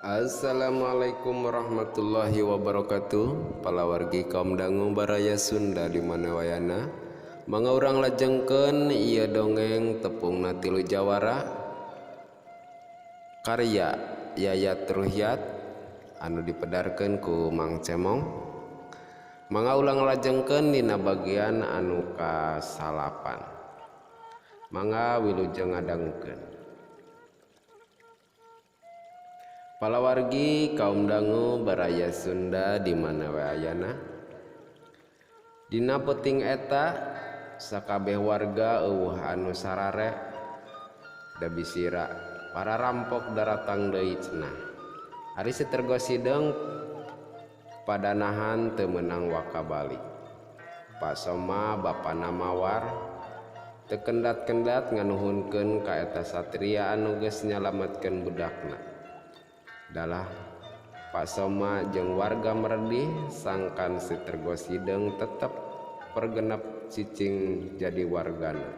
Assalamualaikum warahmatullahi wabarakatuh. Palawargi kaum dangu baraya Sunda di mana wayana. Mangga urang lajengkeun ieu dongeng tepungna tilu jawara karya Yayat Ruhyat anu dipedarkeun ku Mang Cemong. Mangga ulang lajengkeun dina bagian anu kasalapan. Mangga wilujeng ngadangukeun. Palawargi kaum dangu baraya Sunda di mana we ayana. Dina peuting eta sakabeh warga eueuh anu sarare da bisira para rampok daratang deui cenah. Ari si Tergo Sideung padanahan teu meunang waka balik. Pak Soma bapana Mawar teu kendat-kendat nganuhunkeun ka eta satria anu geus nyalametkeun budakna. Dalah Pak Soma jeung warga meredih sangkan si Tergo Sideung tetep pergenep cicing jadi wargana.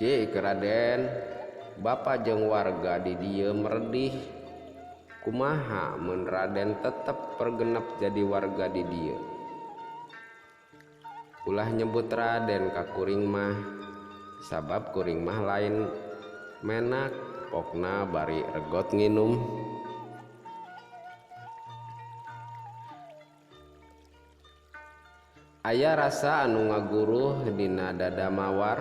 Cik Raden, bapa jeung warga di dieu meredih. Kumaha mun Raden tetep pergenep jadi warga di dieu? Ulah nyebut Raden ka kuring mah, sabab kuring mah lain menak, pokna bari regot nginum. Aya rasa anu ngaguruh dina dada Mawar,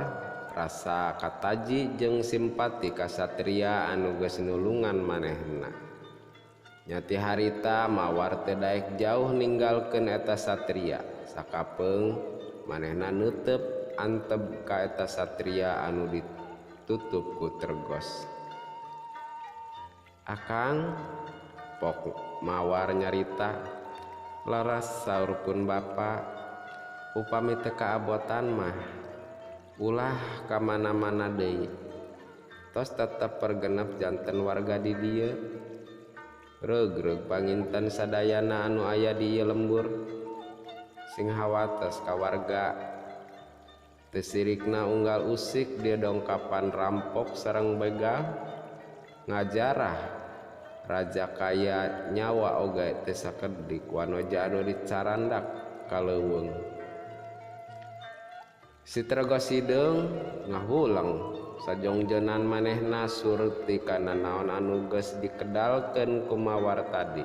rasa kataji jeung simpati ka satria anu geus nulungan manehna. Nyati harita Mawar teu daek jauh ninggalkeun eta satria, sakapeung manehna neuteup antep ka eta satria anu ditutup ku Tergos. Akang, pok Mawar nyarita, laras saur pun bapa, upami teu kaabotan mah ulah ka mana-mana deui. Tos tetep pergenep janten warga di dieu. Reug-reug panginten sadayana anu aya di ieu lembur. Sing hawates ka warga. Teu sirikna unggal usik dia dongkapan rampok sareng begal ngajarah raja kaya nyawa oge teu sakedik wanoja anu dicarandak ka leuweung. Si Tergo Sideung ngahulang sajongjonan manehna surti kana naon anu geus dikedalkeun ku Mawar tadi.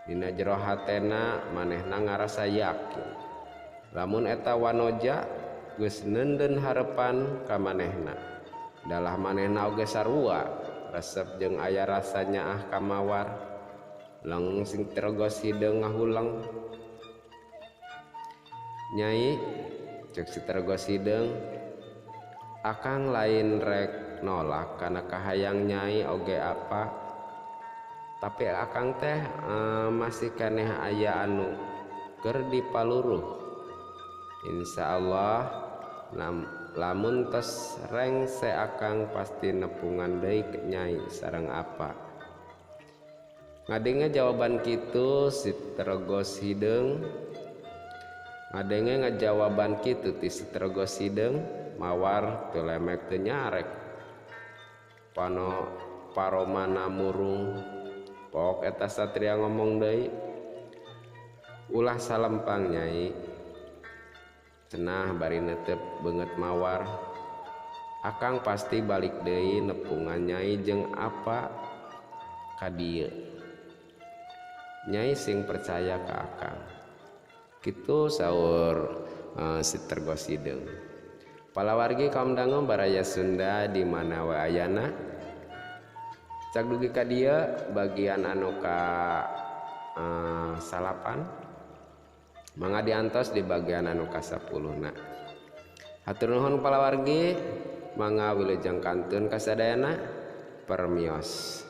Dina jero hatena manehna ngarasa yakin lamun eta wanoja geus neundeun harepan ka manehna. Dalah manehna oge sarua resep jeung aya rasa nyaah ka Mawar. Leng sing Tergo Sideung ngahulang. Nyai, cek si Tergo Sideung, akang lain rek nolak kana kahayang nyai oge apa, tapi akang teh masih keneh aya anu keur dipaluruh. Insyaallah lamun tos rengse akang pasti nepungan deui nyai sareng apa. Ngadenge jawaban kitu si Tergo Sideung, ngadenge ngajawaban kitu ti si Tergo Sideung, Mawar teu lemek teu nyarek. Pano paromana murung. Pok eta satria ngomong deui, ulah salempang nyai. Cenah bari neuteup beungeut Mawar. Akang pasti balik deui nepungan nyai jeung apa ka dieu. Nyai sing percaya ka akang. Kitu saur si Tergo Sideung. Palawargi kaum dangu baraya Sunda di mana we ayana. Cak dugi ka dieu bagian anu ka salapan. Mangga diantos di bagian anu ka-10na. Hatur nuhun palawargi, mangga wilujeng kantun kasadayana. Permios.